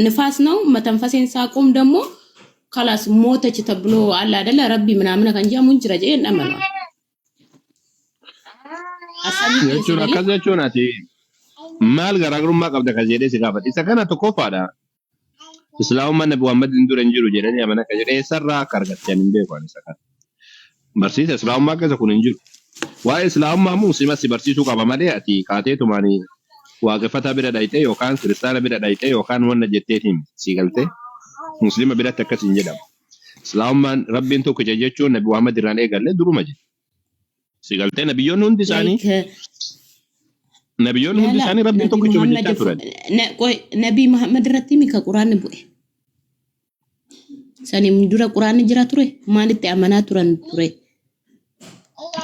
ንፋስ ነው መተንፈሴን ሳቆም ደግሞ ከላስ ሞተች ተብሎ አለ አይደለ ረቢ ምናምን kan jedhamu hin jira jedhee hin amanu. Asanii keessa Jechuun galee akkas jechuun ati maal garaagarummaa qabda kan jedhee si gaafadhe. Isa kana tokkoffaadha. Islaamummaan Nabi Muhammad hin dura hin jiru jedhanii amana kan jedhee eessarraa akka argatte ani hin beeku ani isa kana. Barsiisa islaamummaa keessa kun hin jiru. Waa'ee islaamummaa immoo muslima si barsiisuu qaba malee ati kaateetumaan waaqeffataa bira dhayxee yookaan kiristaana bira dhayxee yookaan wanna jetteetiin si galtee muslima biratti akkas hin jedhamu. Islaamummaan rabbiin tokkicha jechuun Nabi Muhammad irraan eegalle duruma jedhe. Si galtee nabiyyoonni hundi isaanii like nabiyyoonni hundi laala isaanii rabbiin Nabi tokkichuma Muhammad jechaa turan. Qoy Nabi Muhammad irratti mika quraanni bu'e. Saniin dura quraanni jira ture maalitti amanaa turan ture.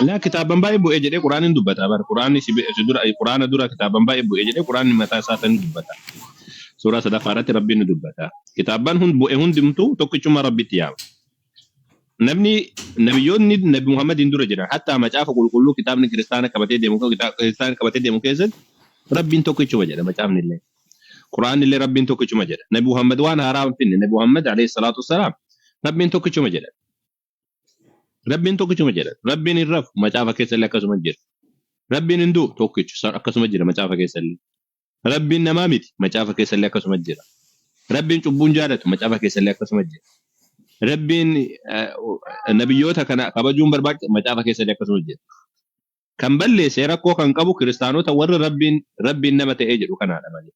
Laa kitaaban baay'ee bu'ee jedhee quraanni dubbata bara quraanni si si dura quraana dura kitaaban baay'ee bu'ee jedhee quraanni mataa isaa ni dubbata. Suuraa sadaffaa irratti rabbiin ni dubbata. Kitaaban hund bu'e hundumtuu tokkichummaa rabbitti yaama. Namni nabiyyoonni nabi Muhammadiin dura jiran hatta macaafa qulqulluu kitaabni kiristaana qabatee deemu kiristaana qabatee deemu keessatti rabbiin tokkichuma jedha macaafni illee. Quraanni illee rabbiin tokkichuma jedha. Nabi Muhammad waan haaraa hin finne Nabi Muhammad alayhi salaatu wassalaam rabbiin tokkichuma jedha. Rabbiin tokkichuma jedha. Rabbiin hin rafu macaafa keessa illee akkasuma jira. Rabbiin hin du'u tokkichu akkasuma jira macaafa keessa illee. Rabbiin namaa miti macaafa keessa illee akkasuma jira. Rabbiin cubbuun jaalatu macaafa keessa illee akkasuma jira. Rabbiin nabiyyoota kana kabajuun barbaachisa macaafa keessa illee akkasuma jira. Kan balleesse rakkoo kan qabu kiristaanota warra rabbiin rabbiin nama ta'ee jedhu kanaadha malee.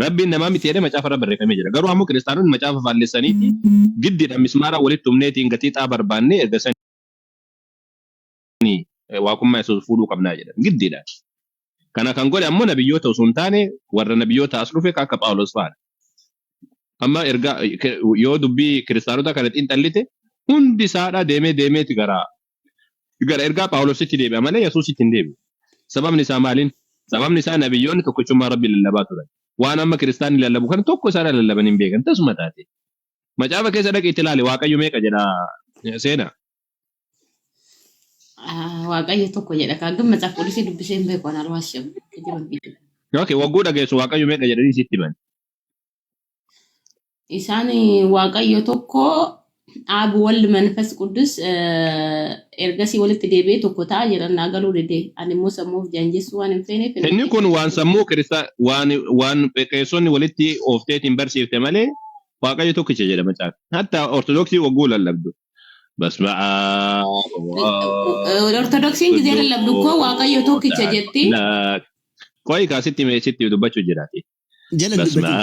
Rabbiin namaa miti jedhee macaafa irra barreeffamee jira. Garuu ammoo kiristaanonni macaafa faallessaniiti giddiidhaan mismaara walitti tumneetiin gatii xaa barbaannee erga sanii waaqummaa Yesuus fuudhuu qabnaa jedhan giddiidhaan. Kana kan godhe ammoo nabiyyoota osoo hin taane warra nabiyyoota as dhufe akka Phaawulos fa'aadha. Amma erga yoo dubbii kiristaanota kana xiinxallite hundi isaadha deemee deemeeti gara gara ergaa Phaawulositti deebi'a malee Yesuusitti hin deebi'u. Sababni isaa maaliin? Sababni isaa nabiyyoonni tokkichummaa Rabbii lallabaa turan. Waan amma kiristaanni lallabu kana tokko isaan lallaban hin beekan tasuma taate. Macaafa keessa dhaqi itti ilaali Waaqayyo meeqa jedha seena. Ah, Waaqayyo tokko jedha kaa gan macaafa qulqulluu dubbisee hin beeku anaan waashamu. Kijiba biyya. Okay, wagguu dhageessu Waaqayyo meeqa jedhanii sitti himan. Isaan Waaqayyo tokko Aab Wald Manfas Quddus ergasii walitti deebi'ee tokko ta'a jedhan naa galuu dide. Ani immoo sammuuf jaanjessuu waan hin feeneef hin Inni kun waan sammuu kiristaa waan waan qeessonni walitti oofteetiin barsiifte malee Waaqayyo tokkicha jedha macaafa. Hatta Ortodoksii wagguu lallabdu. Basma Aab Ortodoksiin gizee lallabdu koo Waaqayyo tokkicha jetti. Qo'i kaasitti mee sitti dubbachuu jiraati. Jala በስመ dubbatin.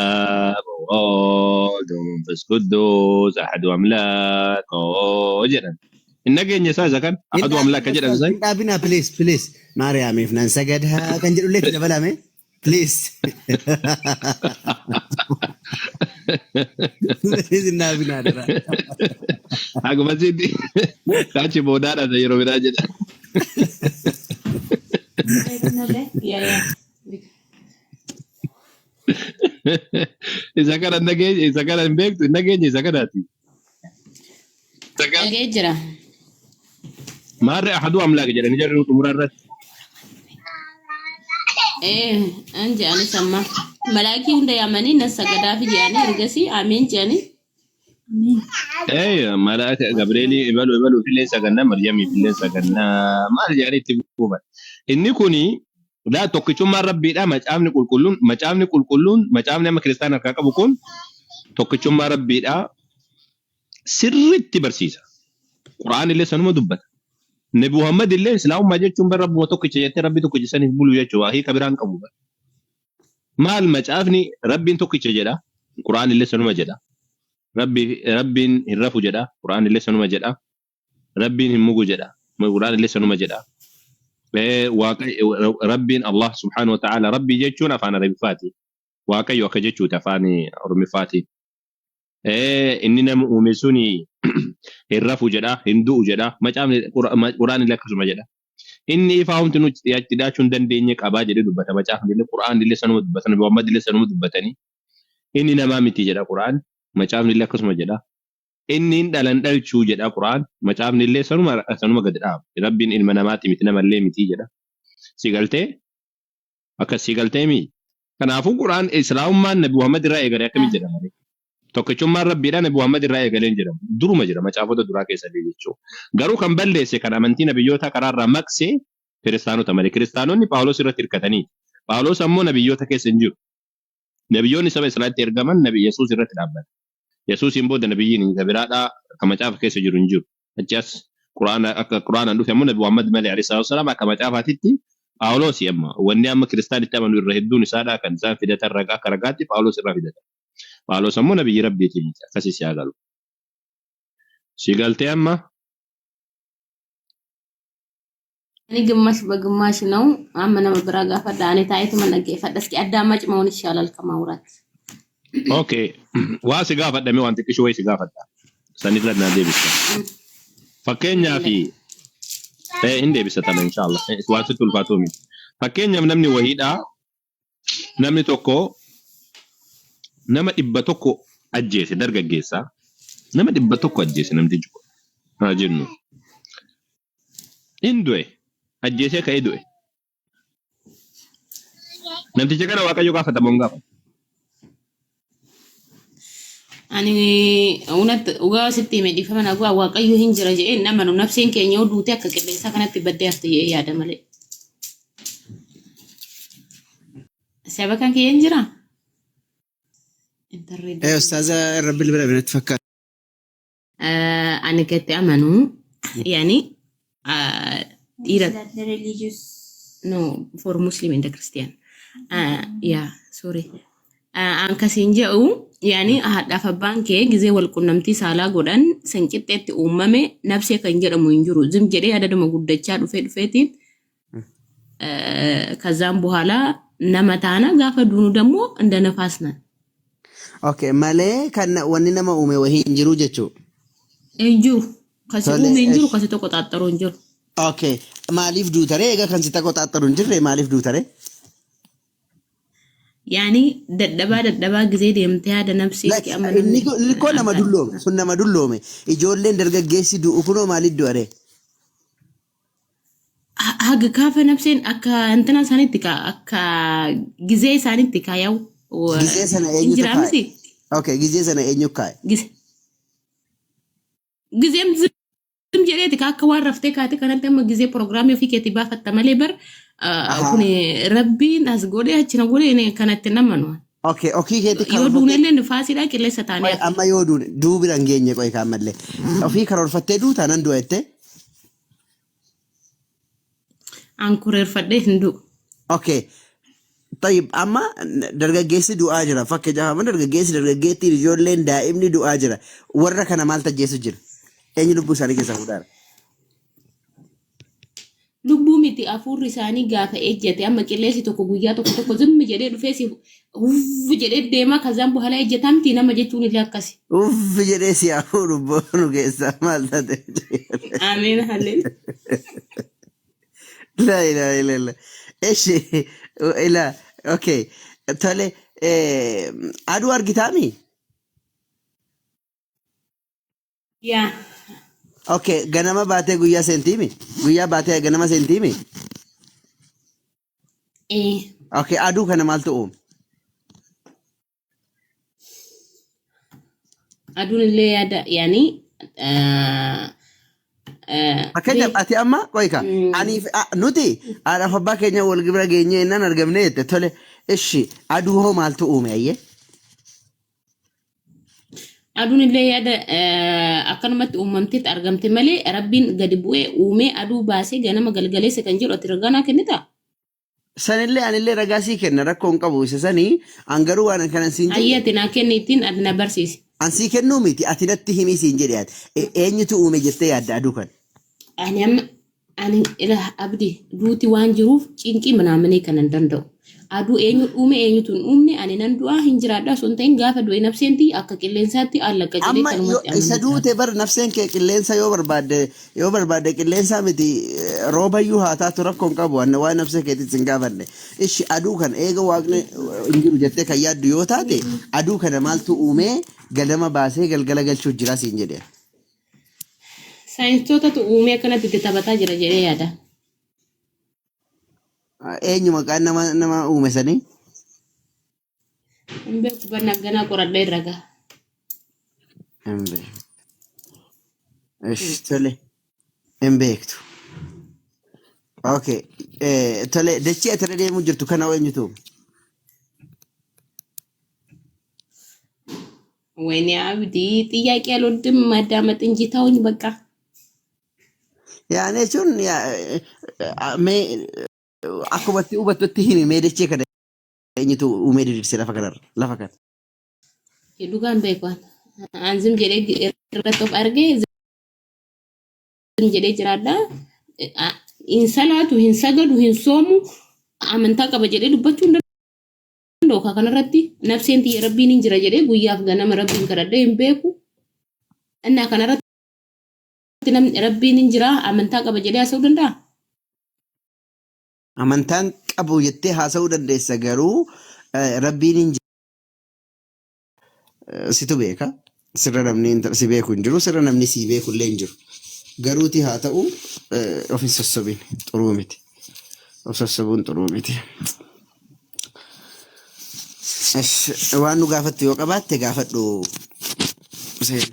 አብ ወወልድ ወመንፈስ ቅዱስ አሐዱ አምላክ jedhan. Hin dhageenye isaa isa kan Hin አሐዱ አምላክ dhaabina jedhan ustaaz, san hin dhaabina please please. Maariyaamiif nan sagadaa kan jedhullee itti dabalame please. Please hin dhaabina dara. Haguma sitti achi boodaadha yeroo biraa jedha. Yaa yaa. Isa kana hin dhageenye isa kana hin beektu hin dhageenye isa kanaati. Dhagee jira. Maarree አሐዱ አምላክ jedhanii jarri xumura irratti. Ee, an jedhani samma. Malaakii hunda yaamanii nan sagadaafi jedhanii ergasii ameen jedhanii. Ee malaaka Gabreelii ibalu ibaluu fillee sagannaa Maryamii fillee sagannaa maal jedhanii itti buufan. Inni kuni laa tokkichummaan rabbiidha macaafni qulqulluun macaafni qulqulluun macaafni amma kiristaana harkaa qabu kun tokkichummaa rabbiidha sirriitti barsiisa. Qura'aan illee sanuma dubbata. Nabi Muhammad illee islaamummaa jechuun bar rabbuma tokkicha jettee rabbi tokkicha saniif bulu jechuudha. Hiika biraan qabu. Maal macaafni rabbiin tokkicha jedha. Qura'aan illee sanuma jedha. Rabbi rabbiin hin rafu jedha. Qura'aan illee sanuma jedha. Rabbiin hin mugu jedha. Qura'aan illee sanuma jedha. Waaqa rabbiin Allah subhanahu wa ta'ala rabbii jechuun afaan Arabiffaati. Waaqayyo akka jechuuti afaan Oromiffaati. Inni nama uume suni hin rafu jedha, hin du'u jedha. Macaafni Qura'aan illee akkasuma jedha. Inni ifaa homti nu itti dhiyaachuu hin dandeenye qabaa jedhee dubbata. Macaafni illee Qura'aan illee sanuma dubbata. Nabi Muhammad illee sanuma dubbatanii. Inni namaa miti jedha Qura'aan. Macaafni illee akkasuma jedha. Inni hin dhalan dhalchuu jedha Qura'aan. Macaafni illee sanuma sanuma gadi dhaaba. Rabbiin ilma namaati miti namallee miti jedha. Si galtee? Akkas si galtee mi? Kanaafuu Quraan Islaamummaan Nabi Muhammad irraa eegale akkamitti jedhama? Tokkichummaan Rabbiidha Nabi Muhammad irraa eegalee hin jedhamu. Duruma jira macaafota duraa keessallee jechuudha. Garuu kan balleesse kan amantii nabiyyoota karaa irraa maqse kiristaanota malee. Kiristaanonni Phaawulos irratti hirkatanii. Phaawulos ammoo nabiyyoota keessa hin jiru. Nabiyyoonni saba Israa'elitti ergaman Nabi Yesuus irratti dhaabbata. Yesuusiin booda nabiyyiin biraadhaa kan macaafa keessa jiru hin jiru. Achi as Quraana akka Quraanaan dhufe ammoo Nabi Muhammad malee alayhi salaatu wasalaam akka macaafaatitti Phaawulosi amma wanni amma kiristaanitti amanu irra hedduun isaadhaa kan isaan fidatan ragaa akka ragaatti Phaawulos irraa fidatan. Phaawulos ammoo nabiyyi Rabbiitii miti akkasii si haa galu. Si galtee amma? Ani ግማሽ በግማሽ ነው። amma nama biraa gaafadha. Ani taa'eetuma dhaggeeffadha. እስኪ አዳማጭ መሆን ይሻላል ከማውራት። Okay. Waa si gaafadhame waan xiqqishuu wayii si gaafadha. Sanirra naa deebista. Fakkeenyaaf hin deebisa tana inshaallah. Waan sitti ulfaatuu miti. Fakkeenyaaf namni wahiidhaa namni tokko nama 100 ajjeese dargaggeessaa nama 100 ajjeese namtichi kun haa jennu. In du'e ajjeesee ka'ee du'e. Namticha kana Waaqayyo gaafata moo hin gaafatu? Ani እውነት dhugaa sitti hime dhiifama na godhaa Waaqayyo hin jira jedhee hin amanu. Nafseen keenya yoo duute akka qilleensaa kanatti baddee hafte jedhee yaada malee. Saba kan kiyya hin jiraa? Intarree Ustaaza irra bilbila binatti fakkaata. Ani gatti amanu yani dhiira Is that the religious? No, for Muslim and the Christian. Yeah, sorry. An kasiin jedhu yani haadhaaf abbaan kee gizee wal qunnamtii saalaa godhan san qixxeetti uumame nafsee kan jedhamu hin jiru. Zim jedhee adaduma guddachaa dhufee dhufeetiin ከዛም በኋላ nama taana gaafa duunu ደግሞ እንደ ነፋስ ነን። Okay, malee kan wanni nama uume wahii hin jiru jechuudha. Hin jiru. Kasi Tole, uume hin jiru, esh. kasi tokko xaaxxaru hin jiru. Okay, maaliif duutaree? Egaa kan si taqoxaaxaru hin jirre maaliif duutaree? Yaani dadhabaa dadhabaa gizee deemtee haada nafsee Like, amma inni namni inni koo nama akka dulloome sun nama dulloome ijoolleen dargaggeessi du'u kunoo maaliif du'aree? Haga gaafa nafseen akka intina isaaniitti kaa akka gizee isaaniitti kaa yaa'u Gizee sana hin eenyutu jiraa kaa'e? miti. Okay, gizee sana eenyu kaa'e? Gizeem zim jedheeti kaa akka waan raftee kaate kanatti amma gizee proogiraamii ofii keetii baafatta malee bar kun Rabbiin as godhee achi na godhee kanatti namanu. Okay, ofii keetti Yoo karoorfattee duunellee nifaasiidha qilleensa taanee qoy hafna. amma yoo duune duu bira hin geenye qoy kaammallee. Ofii karoorfattee duutaa nan du'a jettee? An kureerfadhee hin du'u. Okay. Tayyib amma dargaggeessi du'aa jira. Fakkeenyaaf amma dargaggeessi dargaggeettiin ijoolleen daa'imni du'aa jira. Warra kana maal tajjeesu jira? Eenyu lubbuu isaanii keessaa fuudhaara? Lubbuu miti hafuurri isaanii gaafa ejjate amma qilleensi tokko guyyaa tokko tokko zimmi jedhee dhufee si uff jedhee deema kazaan በኋላ ejjatamti nama jechuun illee akkasi. Uff jedhee si hafuuru boonu keessaa maal taate? Ameen halleen. La ilaha illallah. Eshi ila okay. Tole aduu argitaami? Yaa. Okay, ganama baatee guyyaa seentiimi? Guyyaa baatee ganama seentiimi? Ee. Okay, aduu kana maaltu uume? Aduun illee yaada yaani Fakkeenyaaf ati amma qoyka aniif nuti haadhaaf abbaa keenya wal bira geenyee innaan argamne jette tole ishi aduu hoo maaltu uume ayyee? Aduun illee yaada akkanumatti uumamteetti argamte malee Rabbiin gadi bu'ee uumee aduu baasee ganama galgaleessa kan jedhu ati ragaa naa kennitaa? Sanillee anillee ragaa sii kenna rakkoo hin qabu isa sanii an garuu waan kanan siin jedhe Hayyee ati naa kenni ittiin ati na barsiisi. An sii kennuu miti ati natti himii siin jedhe ati eenyutu uume jettee yaadda aduu kana? Ani amma ani ila abdi duuti waan jiruuf cinqii manaaminii kan hin danda'u. Aduu eenyu uume eenyutu hin uumne ani nan du'aa hin jiraadha osoo hin ta'in gaafa du'e nafseen tiyya akka qilleensaatti allaqqa jedhee Amma yoo kanumatti isa amanuu duute jiraata. bar nafseen kee qilleensa yoo barbaadde yoo barbaadde qilleensaa miti roobayyuu haa taatu rakkoo hin qabu anna waan nafsee keetis hin gaafanne. Ishi aduu kana eega waaqni hin jiru jettee kan yaaddu yoo taate aduu kana maaltu uumee ganama baasee galgala galchuu jira siin jedhe. Saayinsistootatu uumee akkanatti itti taphataa jira jedhee yaada. Eenyu maqaan nama nama uume sanii? Hin beeku banna ganaa qoradhee irra gaha. Hin beektu. Ish, tole. Hin beektu. Okay. Tole, dachii ati irra deemuu jirtu kana eenyutu? ወይኔ አብዲ ጥያቄ አልወድም ማዳመጥ እንጂ ተውኝ በቃ። Yaani jechuun mee akkuma itti hubattutti himi mee dachee kana eenyutu uumee diriirse lafa kanarra lafa kana. Dhugaan beeku an zim jedhee irratti of argee zim jedhee jiraadha. Hin salaatu, hin sagadu, hin soomu, amantaa qaba jedhee dubbachuu hin danda'u. Ka kanarratti nafseen tiyya rabbiin hin jira jedhee guyyaaf ganama rabbiin kadhadhee hin beeku. Innaa kanarratti namni rabbiin hin jira amantaa qaba jedhee haasa'uu danda'a? Amantaan qabu jettee haasa'uu dandeessa garuu rabbiin hin situ beeka. Sirra namni si beeku hin jiru, sirra namni si beeku illee hin jiru. Garuuti haa ta'u of hin sossobin xuruu miti. Of sossobuun xuruu miti. Ish, waan nu gaafattu yoo qabaatte gaafadhu. Seena.